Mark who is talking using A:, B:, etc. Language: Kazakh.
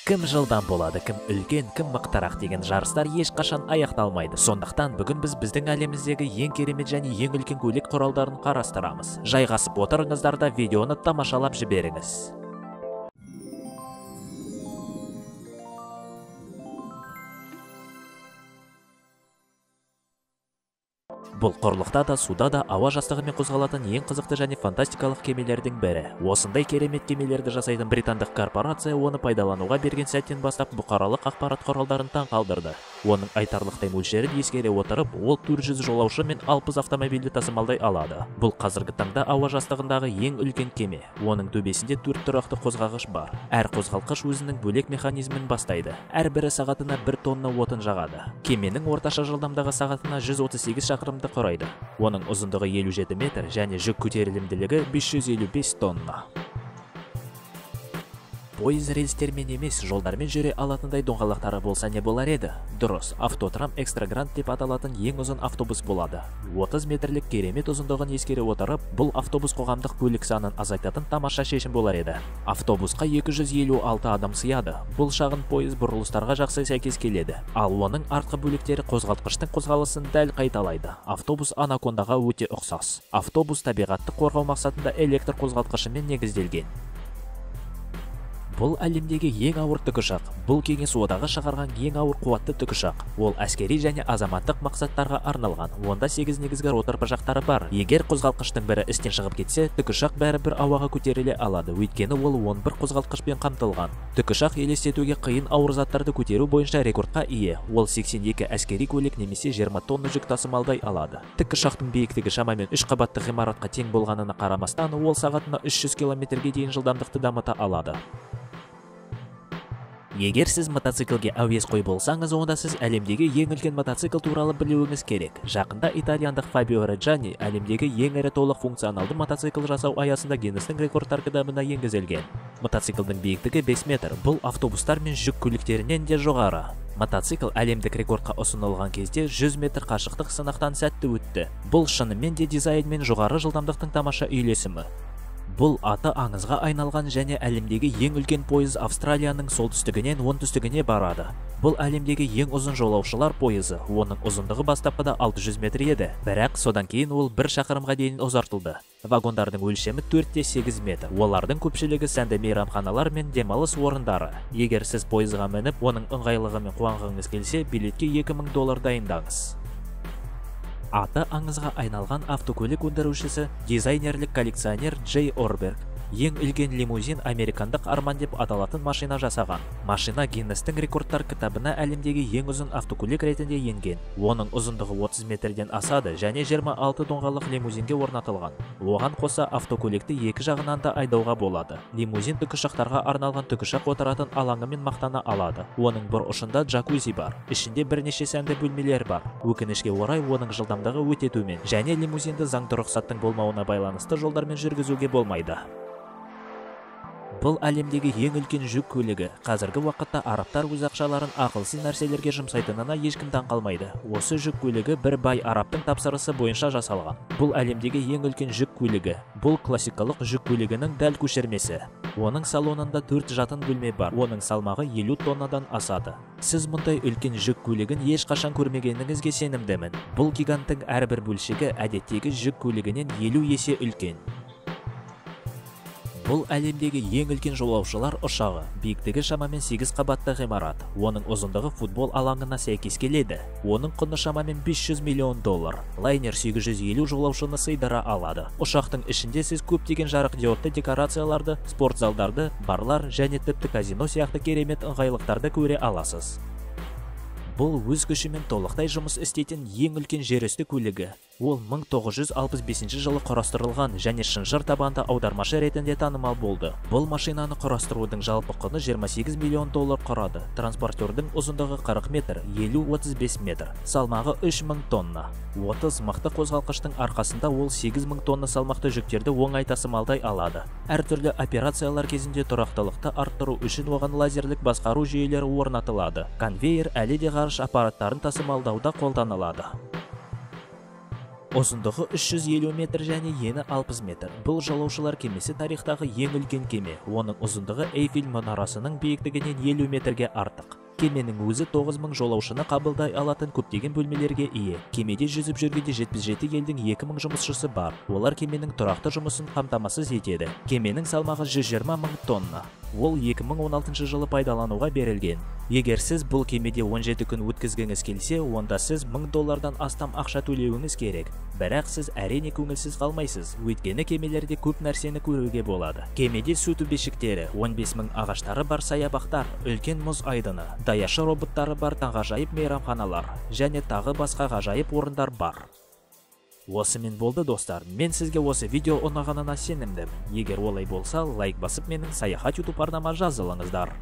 A: Кім жылдам болады, кім үлкен, кім мықтырақ деген жарыстар ешқашан аяқталмайды. Сондықтан бүгін біз біздің әлеміміздегі ең керемет және ең үлкен көлік құралдарын қарастырамыз. Жайғасып отырыңыздар да видеоны тамашалап жіберіңіз. Бұл құрлықта да, суда да, ауа жастығымен қозғалатын ең қызықты және фантастикалық кемелердің бірі. Осындай керемет кемелерді жасайтын британдық корпорация оны пайдалануға берген сәттен бастап бұқаралық ақпарат құралдарын таң қалдырды. Оның айтарлықтай мөлшерін ескере отырып, ол 400 жолаушы мен 60 автомобильді тасымалдай алады. Бұл қазіргі таңда ауа жастығындағы ең үлкен кеме. Оның төбесінде 4 тұрақты қозғағыш бар. Әр қозғалтқыш өзінің бөлек механизмін бастайды. Әрбірі сағатына 1 тонна отын жағады. Кеменің орташа жылдамдығы сағатына 138 шақырымды құрайды. Оның ұзындығы 57 метр және жүк көтерілімділігі 555 тонна. Пойыз рельстермен емес, жолдармен жүре алатындай доңғалақтары болса не болар еді? Дұрыс, Автотрам Экстра Гранд деп аталатын ең ұзын автобус болады. 30 метрлік керемет ұзындығын ескере отырып, бұл автобус қоғамдық көлік санын азайтатын тамаша шешім болар еді. Автобусқа 256 адам сыяды. Бұл шағын пойыз бұрылыстарға жақсы сәйкес келеді. Ал оның артқы бөліктері қозғалтқыштың қозғалысын дәл қайталайды. Автобус анакондаға өте ұқсас. Автобус табиғатты қорғау мақсатында электр қозғалтқышымен негізделген. Бұл әлемдегі ең ауыр тікұшақ. Бұл Кеңес Одағы шығарған ең ауыр қуатты тікұшақ. Ол әскери және азаматтық мақсаттарға арналған. Онда 8 негізгі ротор жақтары бар. Егер қозғалтқыштың бірі істен шығып кетсе, тікұшақ бәрібір ауаға көтеріле алады. Өйткені ол 11 қозғалтқышпен қамтылған. Тікұшақ елестетуге қиын ауыр заттарды көтеру бойынша рекордқа ие. Ол 82 әскери көлік немесе 20 тонна жүк тасымалдай алады. Тікұшақтың биіктігі шамамен 3 қабатты ғимаратқа тең болғанына қарамастан, ол сағатына 300 километрге дейін жылдамдықты дамыта алады. Егер сіз мотоциклге әуесқой болсаңыз, онда сіз әлемдегі ең үлкен мотоцикл туралы білуіңіз керек. Жақында итальяндық Фабио Реджани әлемдегі ең ірі толық функционалды мотоцикл жасау аясында Гиннестің рекордтар кітабына енгізілген. Мотоциклдің биіктігі 5 метр. Бұл автобустар мен жүк көліктерінен де жоғары. Мотоцикл әлемдік рекордқа ұсынылған кезде 100 метр қашықтық сынақтан сәтті өтті. Бұл шынымен де дизайн мен жоғары жылдамдықтың тамаша үйлесімі. Бұл аты аңызға айналған және әлемдегі ең үлкен пойыз Австралияның солтүстігінен оңтүстігіне барады. Бұл әлемдегі ең ұзын жолаушылар пойызы. Оның ұзындығы бастапқыда 600 метр еді, бірақ содан кейін ол 1 шақырымға дейін ұзартылды. Вагондардың өлшемі 4,8 метр. Олардың көпшілігі сәнді мейрамханалар мен демалыс орындары. Егер сіз пойызға мініп, оның ыңғайлығымен қуанғыңыз келсе, билетке $2000 дайындаңыз. Аты аңызға айналған автокөлік өндірушісі, дизайнерлік коллекционер Джей Орберг ең үлкен лимузин американдық арман деп аталатын машина жасаған. Машина Гиннестің рекордтар кітабына әлемдегі ең ұзын автокөлік ретінде енген. Оның ұзындығы 30 метрден асады және 26 доңғалақ лимузинге орнатылған. Оған қоса автокөлікті екі жағынан да айдауға болады. Лимузин тікұшақтарға арналған тікұшақ отыратын алаңымен мақтана алады. Оның бір ұшында джакузи бар. Ішінде бірнеше сәнді бөлмелер бар. Өкінішке орай, оның жылдамдығы өте төмен және лимузинді заңды рұқсаттың болмауына байланысты жолдармен жүргізуге болмайды. Бұл әлемдегі ең үлкен жүк көлігі. Қазіргі уақытта арабтар өз ақшаларын ақылсыз нәрселерге жұмсайтынына ешкім таң қалмайды. Осы жүк көлігі бір бай арабтың тапсырысы бойынша жасалған. Бұл әлемдегі ең үлкен жүк көлігі. Бұл классикалық жүк көлігінің дәл көшірмесі. Оның салонында 4 жатын бөлме бар. Оның салмағы 50 тоннадан асады. Сіз мұндай үлкен жүк көлігін ешқашан көрмегеніңізге сенімдімін. Бұл гиганттың әрбір бөлшегі әдеттегі жүк көлігінен 50 есе үлкен. Бұл әлемдегі ең үлкен жолаушылар ұшағы. Биіктігі шамамен 8 қабатты ғимарат. Оның ұзындығы футбол алаңына сәйкес келеді. Оның құны шамамен $500 миллион. Лайнер 850 жолаушыны сыйдыра алады. Ұшақтың ішінде сіз көптеген жарық диодты декорацияларды, спорт залдарды, барлар және тіпті казино сияқты керемет ыңғайлықтарды көре аласыз. Бұл өз күшімен толықтай жұмыс істейтін ең үлкен жерүсті көлігі. Ол 1965 жылы құрастырылған және шынжыр табанды аудармашы ретінде танымал болды. Бұл машинаны құрастырудың жалпы құны $28 миллион құрады. Транспортердің ұзындығы 40 метр, 50-35 метр, салмағы 3000 тонна. 30 мықты қозғалтқыштың арқасында ол 8000 тонна салмақты жүктерді оңай тасымалдай алады. Әртүрлі операциялар кезінде тұрақтылықты арттыру үшін оған лазерлік басқару жүйелері орнатылады. Конвейер әлі де ғарыш аппараттарын тасымалдауда қолданылады. Ұзындығы 350 метр және ені 60 метр. Бұл жолаушылар кемесі тарихтағы ең үлкен кеме. Оның ұзындығы Эйфель мұнарасының биіктігінен 50 метрге артық. Кеменің өзі 9000 жолаушыны қабылдай алатын көптеген бөлмелерге ие. Кемеде жүзіп жүргенде 77 елдің 2000 жұмысшысы бар. Олар кеменің тұрақты жұмысын қамтамасыз етеді. Кеменің салмағы 120 мың тонна. Ол 2016 жылы пайдалануға берілген. Егер сіз бұл кемеде 17 күн өткізгіңіз келсе, онда сіз 1000 доллардан астам ақша төлеуіңіз керек. Бірақ сіз әрине көңілсіз қалмайсыз, өйткені кемелерде көп нәрсені көруге болады. Кемеде су төбешіктері, 15 мың ағаштары бар саябақтар, үлкен мұз айдыны, даяшы роботтары бар таңғажайып мейрамханалар және тағы басқа ғажайып орындар бар. Осымен болды, достар. Мен сізге осы видео ұнағанына сенімдімін. Егер олай болса, лайк басып, менің Саяхат YouTube арнама жазылыңыздар.